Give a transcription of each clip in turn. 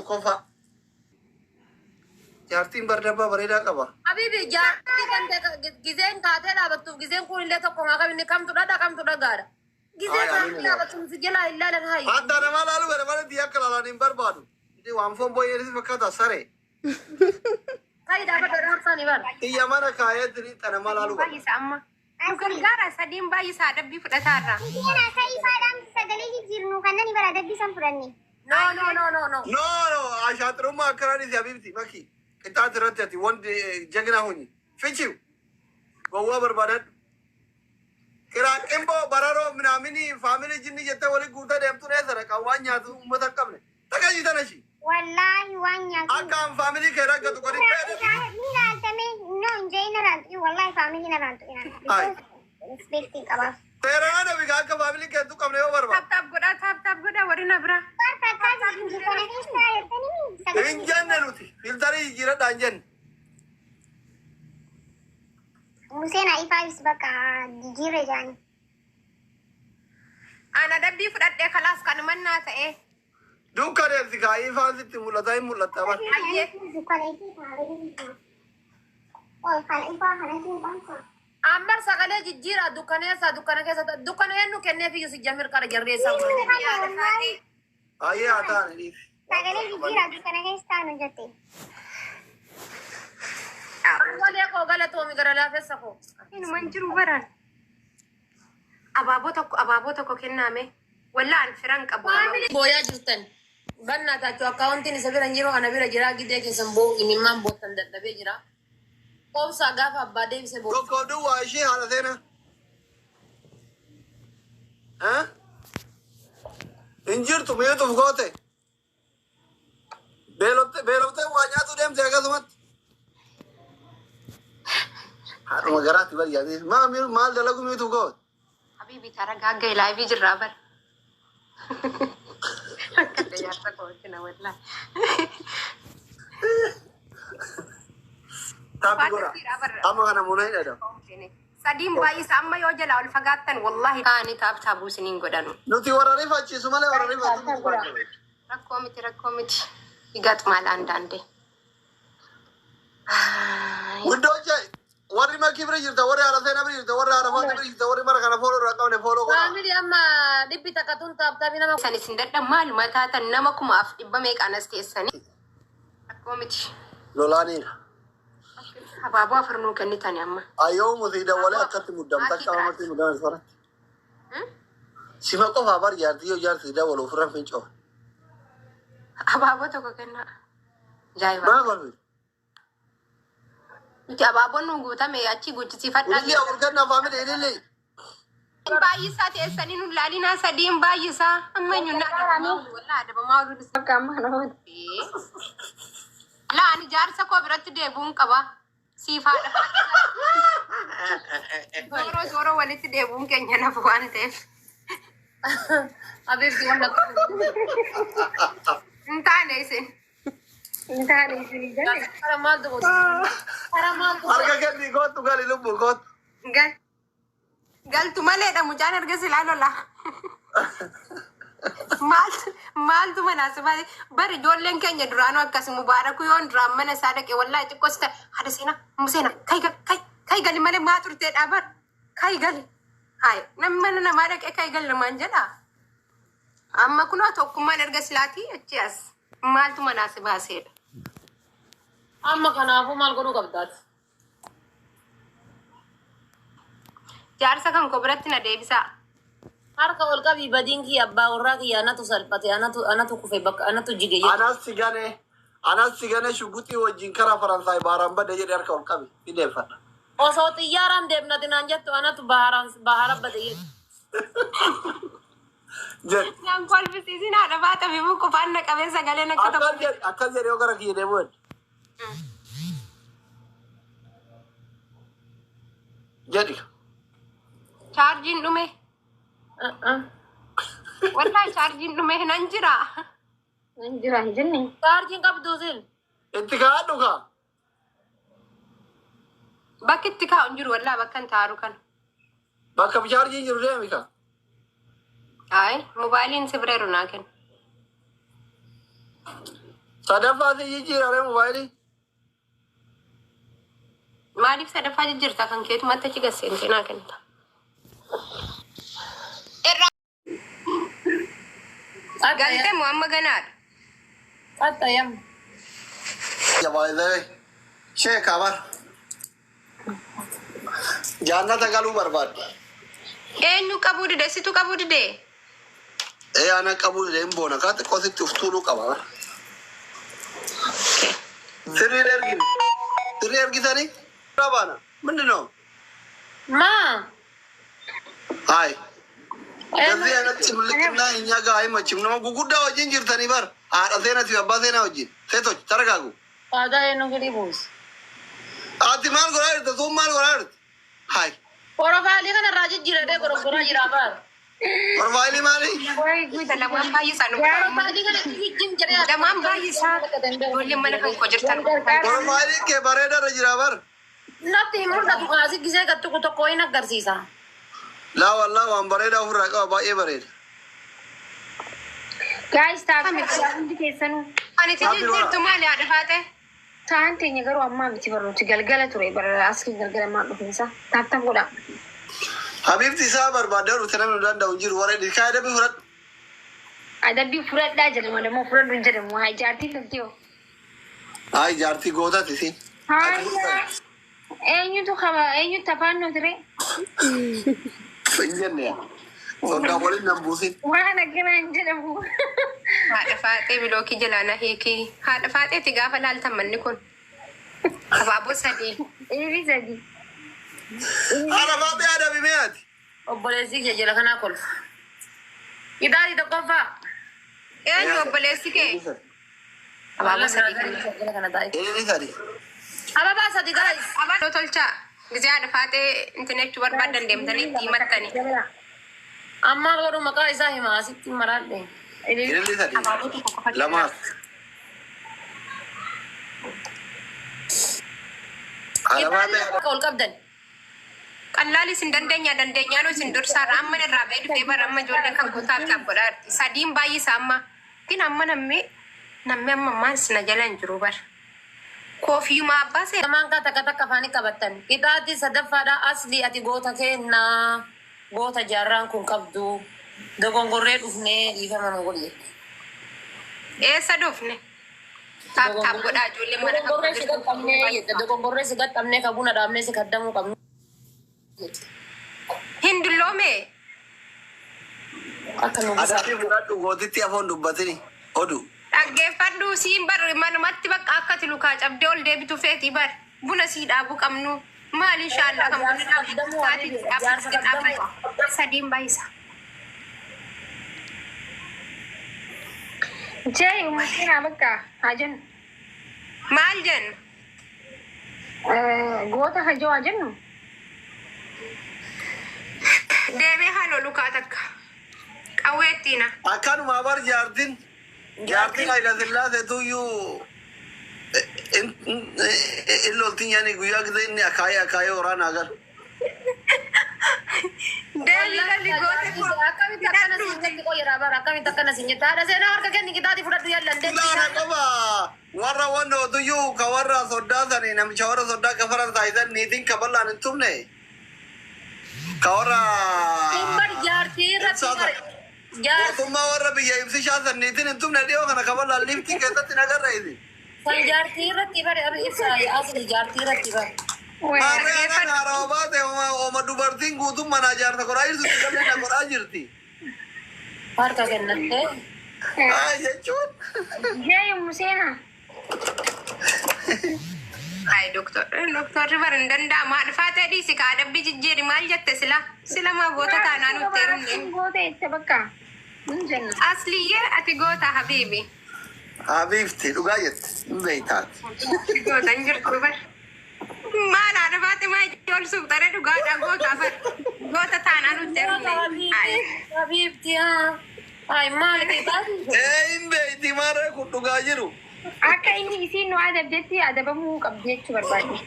Tokkoffaa. Jaartiin bardabbaa bareedaa qaba. Habibi jaartii kan ta'e gizeen kaatee dhaabattuuf gizeen kun illee tokko haa qabinne kamtu dhadha kamtu dhagaadha. Gizee Ay, kaatee amiin. dhaabattu si jalaa hin laalan hayi. Adda namaa laalu gara malee biyya akka laalaan hin barbaadu. Inni waan foon booyyee fakkaata saree. Hayi dhaabadha dhaabsaanii bara. Xiyya mana kaayee tiriixa namaa laalu qaba. Baay'isa amma. Nu gargaara sadiin baay'isa adabbii fudhataarra. Seenaa akka ifaadhaan sagalee jijjiirnu kan nani bara adabbii san fudhanne. No no no no no. No no ashaaxirummaa akkanaan isi habiibti maki. Qixxaati irratti ati wanti jagna hunyi. Fichiu. Gowwaa barbaadadhu. Qiraaqqimboo bararoo minaamini faamilii jinni jettee waliin guutee deemtuun eessa dhaqa waan nyaatu uummata hin qabne. Tagayyi tana ishii. Wallaahi waan nyaatu. Akka an faamilii kee rakkatu godhi. Ni laaltame no hin jee narraan tuqin wallaahi faamilii narraan tuqin. Ay. Respectii qabaaf. Seeraan adabi akka faamilii kee qabne yoo barbaadu. Tap tap godhaa tap tap godhaa warri na biraa. Barta akkas kana keessaa jettanii sagalee Hin jenne nuti. Filtarii jijjiiradhaa hin jenne. Museen ifaa ibsi bakka jijjiirre jaani. Ana adabbii fudhadhee kalaas kan mannaa ta'e. Dukka deemsi kaayii ifaan sitti mul'ata hin mul'atta bara. Ayyee. Dukkana ifii kana Ol kana ifaa kana siin dhamsa. Ammar sagalee jijjiiraa dukkaneessaa dukkana keessa dukkana eenyu kenneef iyyuu si jamir qara jarreessaa. Yaada isaatii. Ayyee haa ta'an dhiisi. Sagalee jijjiiraa dukkana keessa taanu jette. Sagalee koo galatoomi gara laafessa koo. Inuma hin jiru baraan. Abaaboo tokko abaaboo tokko kennaame. Wallaa an firan qabu. Booyaa jirtan. Bannaa taachuu akkaawuntiin isa bira hin jiru ana bira jira gidee keessan boo imimmaan boottan dadhabee jira. Obsaa gaafa abbaa deebisee boo. Tokko duwwaa ishee haadha seenaa. Eh? Hin jirtu mi'eetuuf goote. Beeloftee waa nyaatu deemte akkasumatti. Haadhuma garaatti bari yaadee. Maa maal dalagu mi'eetuuf goote? Habibi tara gaagga ilaayivii jirraa bara. Akka jaarsa koo wajjin wallaa. Taappi godha. Amma kana muna hin dhadhamu. Sadiin baay'isa amma yoo jalaa ol fagaattan wallahi taa'anii taap taabuu isiniin godhanu. Nuti warra rifachiisu malee warra rifatu. Rakkoo miti rakkoo miti. ይገጥማል አንዳንዴ። Wuddooche warri makii bira jirta warri haadha seenaa bira jirta warri haadha faata bira jirta warri mara kana fooloo irraa qabne fooloo godha. Faamilii amma dhibbi takka tun taaptaabii nama San isin dadha maal mataatan nama kumaaf dhibba meeqaan as teessanii. Rakkoo miti. Lolaaniidha. Abaaboo afur nuu kennitani amma. Ayyoo musii dawwalee akkatti muddamta akka amatti muddaman faratti. Sima qofaa bar jaartii yoo jaartii dawwalu ofirra fincoo. Abaaboo tokko kennaa. Ajaa'iba. Maa kolfi? Nuti abaaboon nu guutame achi guchisiifadhaa. Ililli afur kennaa faamilii ililli. Baay'isaa teessanii nu laalinaa sadiin baay'isaa. Amma eenyu na adabamaa oolu wallaa adabamaa oolu. Bakka amma kana oolu. Laa ani jaarsa koo biratti deebi'uun qaba. Siif haadha. Zooroo zooroo walitti deebi'uun keenya nafu waan ta'eef. Habiibti wanta Hin taane isin. Hin taane isin hin galle. kara maaltu godhu? Kara maaltu Harka kenni kootu gali lubbu kootu. Gal. Galtu maleedha mucaan erga silaa lola. Maaltu maaltu manaa si baate bari ijoolleen keenya duraanuu akkas mubaaraku yoon duraan mana isaa dhaqe wallaahi xiqqoo si ta'e haadha seenaa ummu seenaa kai gali kai kai gali malee maa turteedha bar kai gali hayi namni mana namaa dhaqe kai gali namaan jedha amma kunoo tokkummaan erga silaatii achi as maaltu manaa si baaseedha. Amma kanaafuu maal godhuu qabdaati? Jaarsa kan koo biratti na deebisaa. Harka ol qabii badiin kiyya abbaa warraa kiyya anatu salphate anatu anatu kufe bakka anatu jige jedhe. Anas si gane anas si gane shuguxii wajjin karaa Faransaay baaraan badde jedhe harka ol qabi ni deeffadha. Osoo xiyyaaraan deemnati naan jettu anatu baharaan bahara bade jedhe. Jedhe. Naan kolfisiisin haadha baata fi qufaan na qabee sagaleen akka Akkas tokko. jedhe akkas jedhe yoo gara kiyya deemu jedhe. Jedhi. Chaarjiin dhume. Wallahi chaarjiin dhume nan jira. Nan jira hin jenne. Chaarjiin qabduu sin. Itti kaa'adhu kaa. Bakki itti kaa'u hin jiru wallahi bakka hin taaru kana. Bakka chaarjiin jiru deemi kaa. Ay, mobaayiliin si bira jiru naa kenna. Sadaffaa si jijjiirare mobaayilii. Maaliif sadaffaa jijjiirta? Kan keetumatti achi gasseentee naa kennita. Irraa galte moo amma ganaadha? Qaxxayam. Jabaayee sheek abar. Jaannata galuu barbaadda. Eenyu qabuu dide? Situ qabuu dide? Ee, ana qabuu dide, hin boona kaa, xiqqoo sitti uf tuuluu qaba. Sirrii ergine. Sirrii ergisanii? Baana. ምንድን ነው? Maa? Hayi. እንደዚህ አይነት ጭምልቅና እኛ ጋር አይመችም። Nama guguddaa wajjin jirtanii bar, haadha seenaa fi abbaa seenaa wajjin. ሴቶች ተረጋጉ። Aadaa eenyu gadi buusi? Ati maal godhaa jirta? Sun maal godhaa jirti? Hayi. Porofaayilii kanarraa jijjiiradhee goroggoraa jira baal. Profaayilii maali? Lamaan baay'isaa nu. Porofaayilii kana jijjiin jedhee. Lamaan baay'isaa. Ijoolleen mana kan koo jirtan. Profaayiliin kee bareedaa irra jira bar. Natti hin mul'atu, kaasi gisee gattuku tokko hin agarsiisa. Laa wallaa, waan bareedaa ofirraa qaba, baay'ee bareeda. Guys, tap hundi keessanuu. Ani si jijjiirtu maali, haadha faate? Ta'an teenya garuu ammaa miti, barnooti galgala ture, bara asii galgala maal dhufinsa. Tap tap godha. Habibti isaa barbaadee dhufte, namni nu danda'u hin jiru. Warra dhiikaa adabbii fudhadhu. Adabbii fudhadhaa jedhama, dammoo fudhadhu hin jedhamu. Haa, jaartiin toltee hoo. Hayi, jaartii gootati isin. Haa, eenyutu qaba, eenyutu afaan nuti ree? Hin jenne yaa. Soddaa waliin nan buusin. Waan akkanaa hin jedhamu. Haadha faatee, bilookii jalaa na hiikii. Haadha faateeti gaafa laaltan manni kun. Abaaboo sadii. Ilmi sadii. Haadha faatee adabi mi'aati. Obboleessi kee jala kanaa kolfa. Hidhaati tokkoffaa. Eenyu obboleessi kee? Abaaboo sadii kana. Jala kana taa'e. Ilmi sadii. Ababaa sadi, guys. Abaaboo tolchaa. Gizee haadha faatee intin jechuu barbaadan deemtanii itti himattanii. Amma godhu maqaa isaa hima, asitti maraadhe. Ilmi sadii. Abaaboo tokko qofa. Lamaaf. Haadha faatee. Akka ol qabdan. Qallaal isin dandeenya, dandeenyaanu isin dursaarra amma irraa ba'ee dhufee bara amma ijoolleen kan kootaaf kan godhaa jirti. Sadiin baay'isa amma. Gin amma namni amma ammaan sina jala hin jiru bara. Koofiyyuma abbaa seera. Lamaan kaa takka takka afaanii qabattan. Hidhaati sadaffaadha, asli ati goota kennaa. Goota jaarraan kun qabdu. Dogongorree dhufnee, dhiifama nu godhi jette. Eessa dhufne? Tap tap godhaa, ijoolleen mana kan Dogongorree si qaqqabnee jette. Dogongorree si qaqqabnee, ka buna dhaabnee si kaddamuu qabnu jette. Hin dulloome. Akka nu bisa. Adabbii fudhadhu, gootitti afoon dubbatini. Odu. Dhaggeeffadhu, siin bar manumatti bakka akka ati lukaa cabdee ol deebitu feetii bar. Buna sii dhaabuu qabnu. Maal, inshaallah kan bunni dhaabu sa'aatii dhaabbatu sadiin baay'isa. Jee, uummatina bakka haa jennu. Maal jennu? Goota hajoo haa jennu. Deemee haaloo lukaa takka. Qawweettiina. Akkanuma bar, jaartiin Hayila Sillaasee tuyyuu in loltiin yaani guyyaa gisee inni akaayee akaayee waraanaa galu. Deemii lali goote koo. Akkamitti akkana siin jetti, qoyyeraa bara, akkamitti akkana siin jette? Haadha seenaa, harka kenni, qixaatii fudhadhu, yallan deemti. Ilaana qofa, warra wannoo tuyyuu ka warra soddaa sani, namicha warra soddaa ka Faransaay san niitiin ka bal'aan hin tumne. Ka warra Bar jaartii irratti bar jaartii mootummaa warra biyya ibsishaa san niitiin hin tumne, dhiyoo kana ka bal'aan liiftii keessatti nagarra isin. San jaartii irratti bar, ibsa asli jaartii irratti bar. Maarree, anaan haarawa baate, oma dubartiin guutuun manaa jaarsa godhaa jirtu, gallee na godhaa jirti. Harka kennattee. Ay, jechuun. Jee, Museenaa. Ay, doktor, doktorri bara hin danda'amu. Haadha faatee, dhiisi ka, adabbii jijjiiri maal jette sila? Sila maa goota taanaa nutti heerumne. Goota jette bakka. Hin jenna. Asliyyee, ati goota, habiibi. Habiibti, dhugaa jette, hin beektaati. Goota hin jirtu bar. Maal, haadha faatee maa ol suuqxaree, dhugaadha, goota bar. Goota taanaa nutti heerumne. Ay. Habiibti, haa. Ay, maal qixaatii? Ee, hin beekti, maarree kun dhugaa jiru. Akka inni isiin nu adabdetti adabamuu qabdi jechuu barbaade.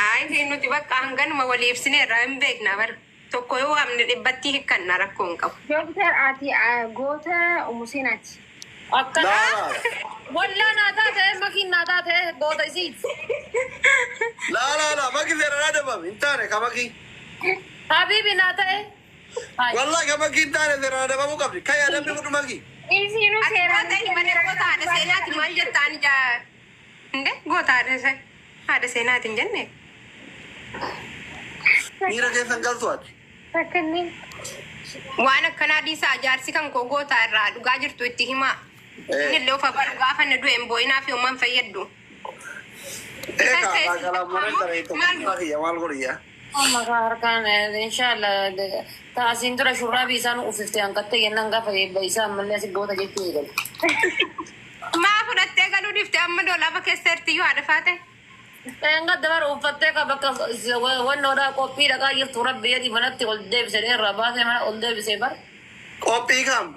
Ay, nuti bakka hanganuma walii ibsineerra, hin beekna bar. Tokko yoo waamne dhibbatti hiikkanna, rakkoo hin qabu. Dooktar, ati goota Museenaati. Akkana. Laa. Wallaa naa taate makiin naa taate goota isiiti. Laa laa laa, maki seeraan adabame hin taane ka maki. Habiibi naa ta'e. Wallahi ka maki hin taane, seeraan adabamuu qabdi. Kai, adabni fudhu maki. Isiinuu Ati seeraan goota hin malee goota haadha seenaati maal jettaan jaa? Inde goota haadha seenaati hin jenne. Miira keessan galtu ati. Rakkanni. Waan akkanaa dhiisaa, jaarsi kan koo goota irraa dhugaa jirtu itti himaa. Inni illee of abaru gaafa inni du'e hin boo'inaa fi uumaan fayyaddu. Eegaa kalaan mana tokko kiyya maal godhiyyaa? Maqaa harkaan inshallah taasiin dura shurraabii isaan uffiftee hanqattee jennaan gaafa eebba isaa ammallee asi goota jechuu eegalu. Maa fudhattee galuu dhiifte amma doolaaba keessa ertiyyuu haadha faate? Enga dabar uffattee ka bakka wannoodhaa qophii dhaqaa jirtu rabbi jedhi manatti ol deebisee irraa baasee mana ol deebisee bar. Qophii kam?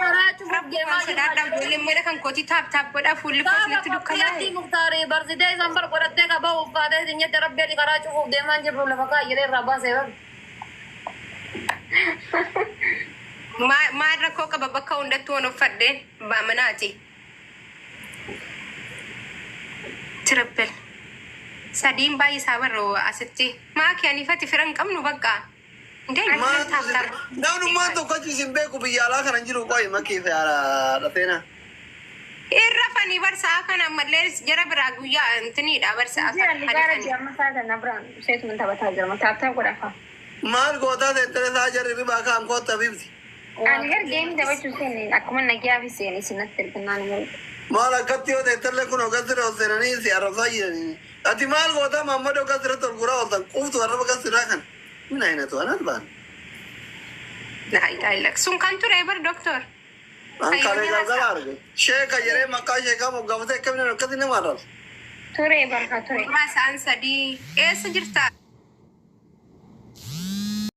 Karaa cufuuf Rabbi deemaa waan sodaadhaa, ijoolleen mana kan kootii tap tap godhaa, fuulli koos natti dukkanaa'e. Muktaarii barsidee isaan bar godhattee ka bahu uffaatee hin jette, rabbi jedhi karaa cufuuf deemaa jirru lafa kaayyelee irraa baasee bar. Maal rakkoo qaba bakka hundattuu waan uffadhe baamanaati. Triple. Sadiin baay'isaa barroo asitti. Maaki anifati fira hin qabnu bakka. Indee tap tap. Namnummaan tokko achi isin beeku biyya alaa kana hin jiru qoyi makii fi haadha seenaa. Irra fanii barsaa kana ammallee jara biraa guyyaa intiniidha barsaa Jira kana. ligaara jira amma isaa kana biraan seetuma taphataa jira. Tap tap godhafa. Maal gootaa seentare saa jarri ribaa kaan kootta bibti. Ani gar geemii taphachuu seeni akkuma nagiyaa fi seeni isinatti erginnaan hin Maal akkatti yoo teettallee kun hoggasira ol seenanii si arrabsaa jiranii. Ati maal gootaa Mahammad hoggasirratti ol guraa ooltan quuftu arraba gasirraa kana. Mina hinatu anaat baan. Laa ilaaha illa. Sun kan ture bar doktor. An kalee galgala arge. Sheeka jedhee maqaa sheekaa moggaafatee akkamiin akkatti nama arrabsa. Ture barka ture. Isaan sadii eessa jirta?